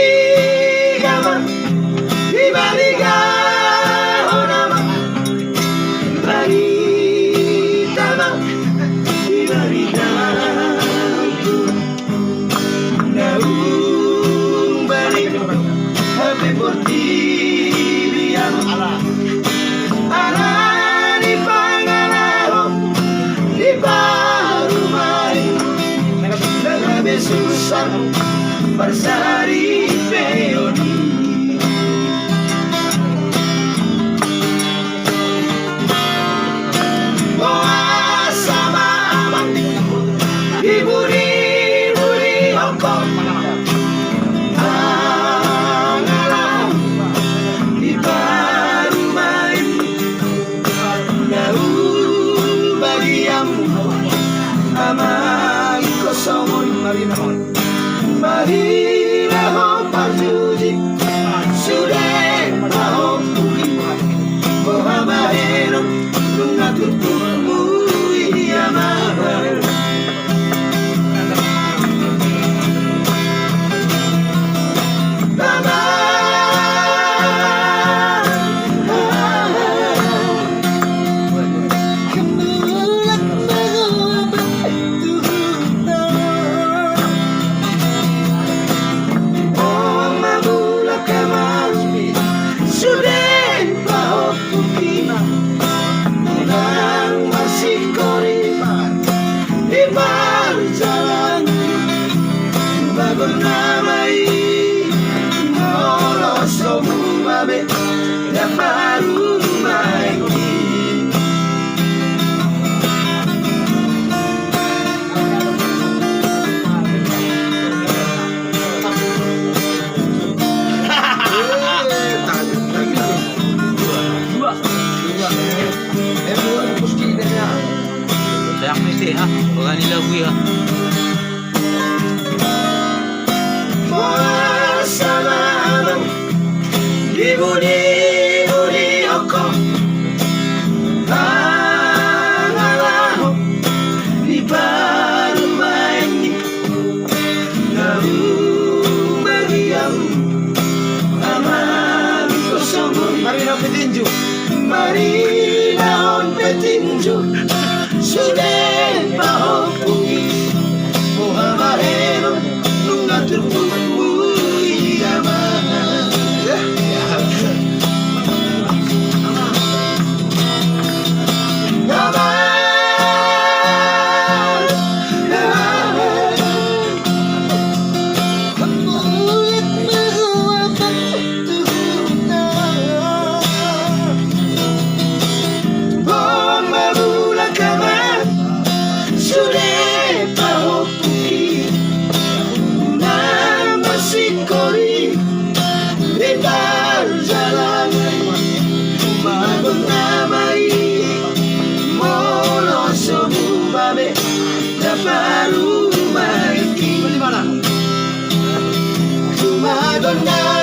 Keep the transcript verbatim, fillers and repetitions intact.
Marigama, di marigahon ama. Marigama, di marigahon ama. Naung balik hape portibi an. Ala ni pangalaho ni parumaen, gabe susah parsaripeon i. Boasa ma amang dibuni-buni ho, pangalaho ni parumaen. Naung balian ama ingkon songon i. Marina ho, marina ho parjuji, sude pahompu i. Boha bahenon nunga turpukmu i ama. Sude pahompu i, unang marsingkori di parjalanan. Bagon nama i, molo so mumame, na parumaen i. Sayang mete ha, bagani lagu ya. Boasa ma amang dibuni-buni ho, pangalaho ni parumaen i. Naung balian ama ingkon songon i. Marina petinju. Marinahon petinju, sude pahompu i. Boha bahenon nunga turpukmu i ama. Ama. Sude pahompu i, unang marsingkori di parjalanan. Bagon nama i, molo so mumame, na parumaen i. Bagon nama